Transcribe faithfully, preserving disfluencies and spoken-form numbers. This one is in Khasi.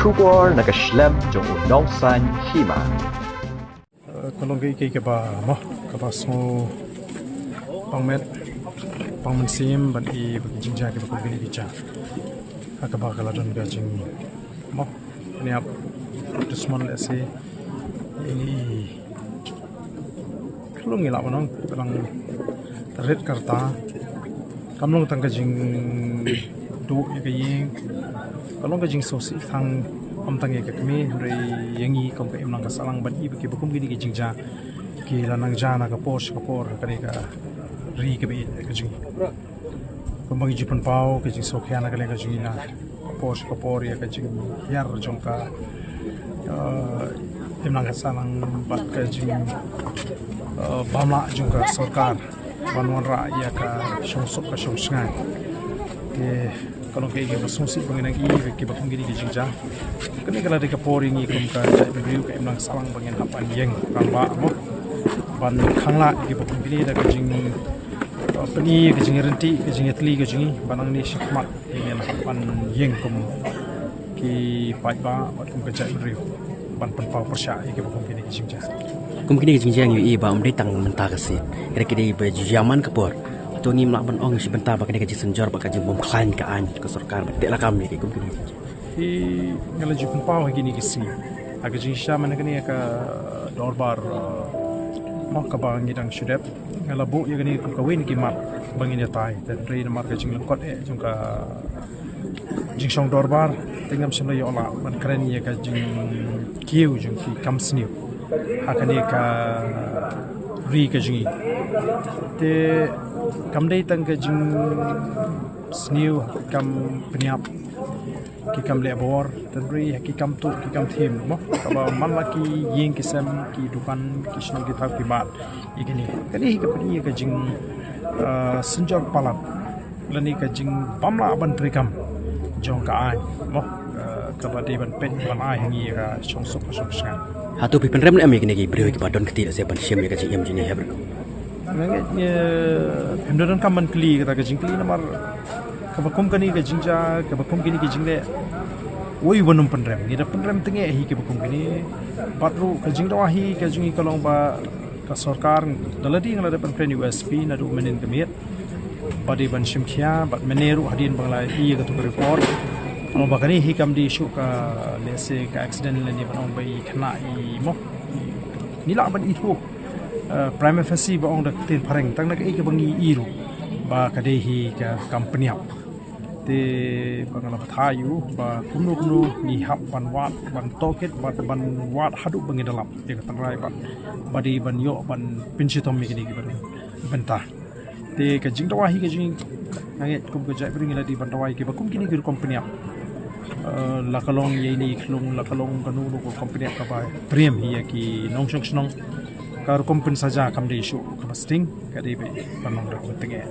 Khubor na ka shlem jong u nongsaiñ hima. Eh, ka long kaei kaei kaba mo, kaba sngew pang met, pang mynsiem ban ïohi ba ki jingjia kiba kum kine ki jia. Ha kaba ka la don ka jing mo, pynïap dusmon lehse. Ïa ngi ka long ngi lah ban ong ka dang rit ka rta. Kam long tang ka jingduh ïa ka ïing, ka long ka jingsngewsih tang, ym tang ïa ka kmie hynrei ïa ngi kum ka imlang ka sahlang ban ïohi ba kiba kum kine ki jingjia ki la nang jia na ka por sha ka por ha kane ka ri kaba ïeit ka jong ngi. Kumba ngi ju pynpaw ka jingsngewkhia na ka liang ka jong ngi na ka por sha ka por ïa ka jinghiar jong ka, eh, imlang ka sahlang bad ka jing, eh, bamlah jong ka sorkar ban wanrah ïa ka shongsuk ka shongshngaiñ. Te ka long kaei kaba sngewsih ba ngi nang ïohi ba kiba kum kine ki jingjia. Kane ka la dei ka por ïa ngi kum ka jaitbynriew ka imlang sahlang ba ngin hap ban ïeng rangbah mo, ban khanglad ïa kiba kum kine da ka jing, uh, pyni ka jingïaryntih ka jingïatylli ka jong ngi ba nangne shakhmat ngin hap ban ïeng kum ki paidbah bad kum ka jaitbynriew ban pynpaw pyrshah ïa kiba kum kine ki jingjia. Kum kine ki jingjia ngi ïohi ba ym dei tang mynta ka sngi, hynrei ki dei ba ju jia man ka por. To ngim lah ban ong shi bynta ba kane ka jingsynjor bad ka jingbymkhlaiñ ka aiñ ka sorkar ban teh lakam ïa ki kum kine ki jingjia. Hi, nga la ju pynpaw ha kine ki sngi ha ka jingshisha mynne kane ka dorbar, uh, mo kaba ngi dang shu dep. Nga la buh ïa kane kum kawei na ki mat ba ngin ïatai, hynrei namar ka jinglyngkot eh jong ka jingshong dorbar te ngam shym la ïoh lah ban kren ïa ka jingkiew jong ki kam sniew ha kane ka ri ka jong ngi. Te kam dei tang ka jingsniew, kam pynïap, ki kam leh bor, hynrei ki kam tuh, ki kam thiem mo, kaba man la ki ïing ki sem, ki dukan, ki shnong ki thaw ki mad. Ïa kine, kane hi ka pyni ïa ka jing, uh, synjor palat lane ka jingbymlah ban treikam jong ka aiñ mo, uh, kaba dei ban peit ban ai ha ngi ïa ka shongsuk ka shongshngaiñ. Hato phi pynrem ne em ïa kine ki briew kiba don kti lehse ban shim ïa ka jingim jong ngi hynrei? Nga ngeit, eh, phim da donkam ban kylli kata ka jingkylli namar kaba kum kane ka jingjia, kaba kum kine ki jingleh, uei uban ym pynrem. Ngi da pynrem tyngeh hi kiba kum kine. Bad ruh ka jingdawa hi ka jong ngi ka long ba ka sorkar da lade nga la dep ban kren ïa u S P naduh mynnin ka miet ba dei ban shim khia bad mynne ruh hadien ba nga la ïohi ïa katu ka report, ong ba kane hi kam dei shuh ka, lehse ka accident lane ban ong ba i khynnah i mo. Ngi lah ban ithuh, eh, prima facie ba ong da ka ktien phareng, tang na kaei kaba ngi ïohi ruh ba ka dei hi ka kam pynïap. Te ba nga la batai ïa u ba kumno kumno ngi hap ban wad, ban tohkit, ban, ban wad haduh ba ngin da lap ïa ka tynrai bad ba dei ban ïoh ban pynshitom ïa kine kiba ring bynta. Te ka jingdawa hi ka jong ngi, nga ngeit kum ka jaitbynriew ngi la dei ban dawa ïa kiba kum kine ki rukom pynïap. Eh, la ka long ïa ine i khlung, la ka long kano kano ka rukom pynïap kaba pyrshah hi ïa ki nongshong shnong. Ka rukom pynsaja kam dei shuh kaba sting, ka dei ban long da kaba tyngeh.